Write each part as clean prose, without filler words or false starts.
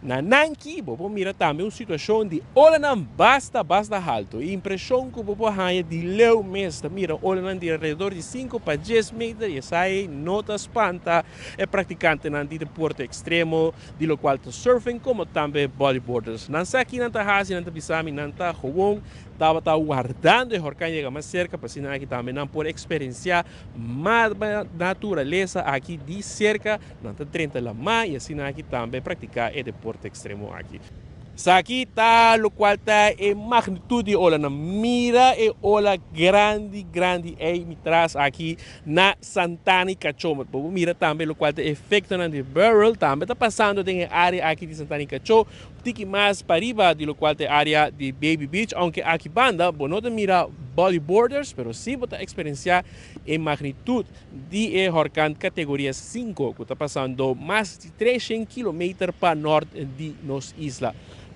Na Nanki bo por mira tambe un situashon di olanan basta basta haltu. E impreshon ku bo por haña di leu mes ta mira olanan di alrededor di sinku pa dies meter i esai no ta spanta e praktikantenan di deporte ekstremo di lokual ta surfing komo tambe bodyboarders. Nan sa ki nan ta hasi, nan ta bisa mi nan ta gewoon tabata wardando e horkan yega mas serka pa asina aki tambe nan por eksperensiá mas naturalesa aki di serka. Nan ta drenta lamá i asina aki tambe praktiká e deporte ekstremo aki. Esaki ta lokual ta e magnitut di e olanan. Mira e ola grandi grandi ei mi tras aki na Santana i Kachó. Bo por mira tambe lokual ta e efektonan di Beryl tambe ta pasando den e área aki di Santana i Kachó. Un tiki mas pariba di lokual ta e área di Baby Beach, ounke aki banda bo no ta mira bodyboarders, pero si bo ta eksperensiá e magnitut di e horkan kategoria sinku ku ta pasando mas di 300 kilometer pa nort di nos isla.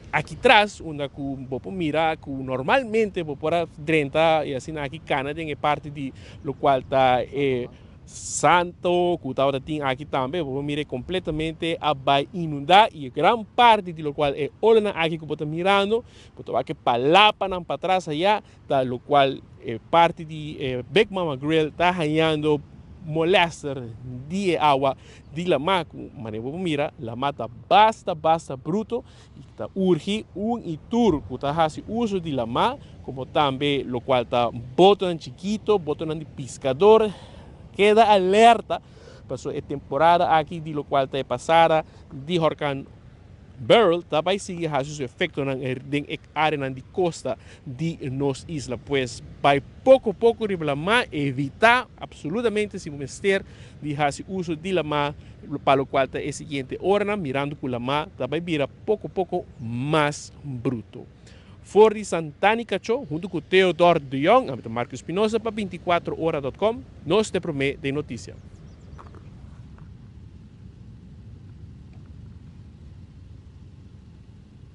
Aki tras unda ku bo por mira ku normalmente bo por a drenta i asina aki kana den e parti di lokual ta e santo ku tabata tin aki tambe bo por mira e kompletamente a bai inundá i e gran parti di lokual e olanan aki ku bo ta mirando bo ta wak e palapanan patras aya Ta locual e parti di e Big Mama Grill ta hañando molester di e awa di lama cu manera bo por mira lama ta basta basta bruto y ta urgi un y tur cu ta haci uso di lama como tambe locual ta botonan chikito botonan di piscador keda alerta pasobra e temporada aki di locual ta e pasada di horcan Beryl ta bai sigui hasi su efektonan den e áreanan di kosta di nos isla. Pues bai poko poko riba lamá, evitá apsolutamente si bo mester di hasi uso di lamá pa lokual ta e siguiente oranan, mirando ku lamá ta bai bira poko poko mas bruto. For di Santani Kachó huntu ku Theodor de Jong, ami ta Marco Espinosa pa 24 ora dot com, nos ta e promé den notisia.